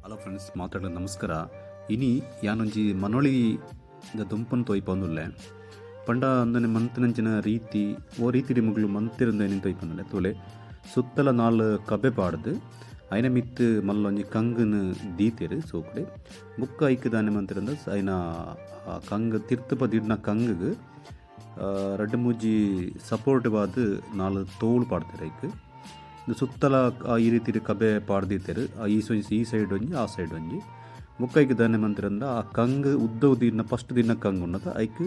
Hello friends, ಮಾತಾಡೋ ನಮಸ್ಕಾರ. ಇನಿ ಯಾನೊಂಜಿ ಮನೊಳಿ ದ ದೊಂಪನ್ ತೋಯ್ಪೊಂದುಲ್ಲೆ. ಪಂಡ ಅಂದನೆ ಮಂತನಂಚಿನ ರೀತಿ ಓ ರೀತಿಡ್ ಮುಗುಲು ಮಂತಿರಂದೆನ್ ತೋಯ್ಪೊಂದುಲ್ಲೆ. ತೂಲೆ, ಸುತ್ತಲ ನಾಲ್ ಕಬೆ ಪಾಡ್ದ್ ಐನ ಮಿತ್ತ್ ಮಲ್ಲೊಂಜಿ ಕಂಗ್ನ್ ದೀತೆರ್ ಸೋಕುಡೆ. ಬೊಕ್ಕ ಐಕ್ ದಾನೆ ಮಂತೆರಂಡ ಐನ ಕಂಗ್ ತಿರ್ತ್ ಪದಿಡ್ನ ಕಂಗ್ಗ್ ರಡ್ಡ್ ಮೂಜಿ ಸಪೋರ್ಟ್ ಆದ್ ನಾಲ್ ತೋಳು ಪಾಡ್ದೆರ್ ಐಕ್. ಉಂದು ಸುತ್ತಲ ಈ ರೀತಿಡ್ ಕಬೆ ಪಾಡ್ ದೀತೆರ್. ಈ ಈ ಸೈಡ್ ಒಂಜಿ, ಆ ಸೈಡ್ ಒಂಜಿ. ಬೊಕ್ಕ ಐಕ್ ದಾನೆ ಮಂತೆರಂಡ ಆ ಕಂಗ್ ಉದ್ದ ದೀಡ್ನ ಫಸ್ಟ್ ದೀಡ್ನ ಕಂಗ್ ಉಂಡತ, ಐಕ್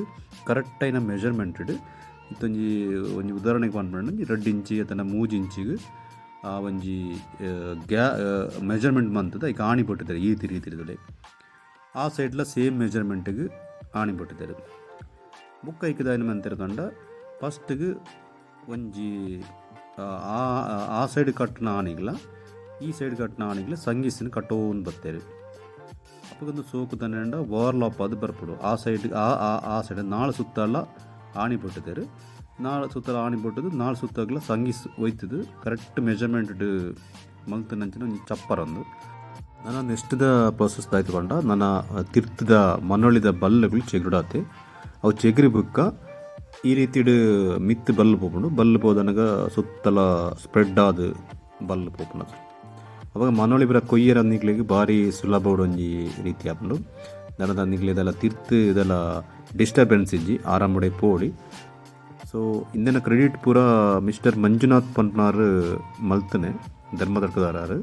ಕರೆಕ್ಟ್ ಆಯಿನ ಮೆಜರ್ಮೆಂಟ್ ಡ್ ಇತ್ತೊಂಜಿ ಒಂಜಿ ಉದಾಹರಣೆಗ್ ಪನ್ಪುಂಡ ಒಂಜಿ ರಡ್ಡ್ ಇಂಚಿ ಅತ್ತಂಡ ಮೂಜಿ ಇಂಚಿಗ್ ಆ ಒಂಜಿ ಗ್ಯಾ ಮೆಜರ್ಮೆಂಟ್ ಮಂತುದು ಐಕ್ ಆಣಿ ಬೊಟ್ಟುದೆರ್. ಈ ರೀತಿ ಆ ಸೈಡ್ಲ ಸೇಮ್ ಮೆಜರ್ಮೆಂಟ್ ಗ್ ಆಣಿ ಬೊಟ್ಟುದೆರ್. ಬೊಕ್ಕ ಐಕ್ ದಾನೆ ಮಂತೆರ್ ಪಂಡ ಫಸ್ಟ್ ಗ್ ಒಂಜಿ ಆ ಆ ಸೈಡ್ ಕಟ್ಟುನ ಆಣಿಗ್ಲ ಈ ಸೈಡ್ ಕಟ್ಟುನ ಆಣಿಗ್ಲ ಸಂಗಿಸಿನ ಕಟ್ಟೋಂದು ಬತ್ತೆರ್. ಅಪಗ ಉಂದು ಸೋಕು ದಾನೆಂಡ ಓವರ್ಲಾಪ್ ಆದ್ ಬರ್ಪುಂಡು. ಆ ಸೈಡ್ ಆ ಆ ಸೈಡ್ ನಾಲ್ ಸುತ್ತಲ ಆಣಿ ಬೊಟ್ಟುದೆರ್. ನಾಲ್ ಸುತ್ತಲ ಆಣಿ ಬೊಟ್ಟುದು ನಾಲ್ ಸುತ್ತಗ್ಲ ಸಂಗಿಸ್ ಒಯ್ತುದು ಕರೆಕ್ಟ್ ಮೆಜರ್ಮೆಂಟ್ ಡ್ ಮಲ್ತಿನಂಚಿನ ಒಂಜಿ ಚಪ್ಪರ ಉಂದು. ನನ ನೆಕ್ಸ್ಟ್ ದ ಪ್ರೊಸೆಸ್ ದಾಯ್ತು ಪಂಡ, ನನ ತಿರ್ತುದ ಮನೊಳಿದ ಬಲ್ಲುಗಳು ಚೆಗುಡಾತೆ. ಅವು ಚೆಗುರಿ ಬೊಕ್ಕ ಈ ರೀತಿಡ್ ಮಿತ್ತ್ ಬಲ್ಲ್ ಪೋಪುಂಡು. ಬಲ್ಲ್ ಪೋದನಗ ಸುತ್ತಲ ಸ್ಪ್ರೆಡ್ ಆದ್ ಬಲ್ಲ್ ಪೋಪುಂಡು. ಅಪಗ ಮನೊಳಿ ಪೂರ ಕೊಯ್ಯರ ನಿಕ್ಲೆಗ್ ಬಾರಿ ಸುಲಭಡ್ ಒಂಜಿ ರೀತಿ ಆಪುಂಡು. ದಾನದ ನಿಕ್ಲೆ ದಾಲ ತಿರ್ತ್ ದಾಲ ಡಿಸ್ಟರ್ಬೆನ್ಸ್ ಇಜ್ಜಿ, ಆರಾಮಡೆ ಪೋಡಿ. ಸೊ ಇಂದೆನ ಕ್ರೆಡಿಟ್ ಪೂರ ಮಿಸ್ಟರ್ ಮಂಜುನಾಥ್ ಪನ್ಪುನಾರ್ ಮಲ್ತನೆ, ಧರ್ಮದಡ್ಕದಾರ್.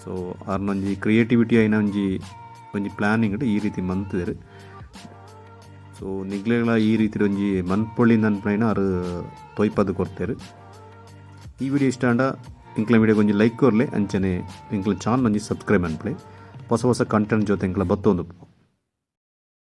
ಸೊ ಆರ್ನೊಂಜಿ ಕ್ರಿಯೇಟಿವಿಟಿ ಆಯಿನ ಒಂಜಿ ಒಂಜಿ ಪ್ಲಾನಿಂಗ್ ಈ ರೀತಿ ಮಂತುದೆರ್. ಸೊ ನಿಗ್ಲೆಗ್ಲ ಈ ರೀತಿ ಒಂಜಿ ಮನ್ಪೊಳಿ ನನ್ಪೈನ ಆರ್ ತೊಯ್ಪದ್ ಕೊರ್ತೆರ್. ಈ ವಿಡಿಯೋ ಇಷ್ಟ ಆಂಡ ಎಂಕ್ಲ ವಿಡಿಯೋಗೆ ಒಂಜಿ ಲೈಕ್ ಕೊರ್ಲೆ, ಅಂಚನೆ ಎಂಕ್ಲ ಚಾನಲ್ ಒಂಜಿ ಸಬ್ಸ್ಕ್ರೈಬ್ ಮನ್ಪುಲೆ. ಹೊಸ ಹೊಸ ಕಂಟೆಂಟ್ ಜೊತೆ ಎಂಕ್ಲ ಬತ್ತೊಂದು.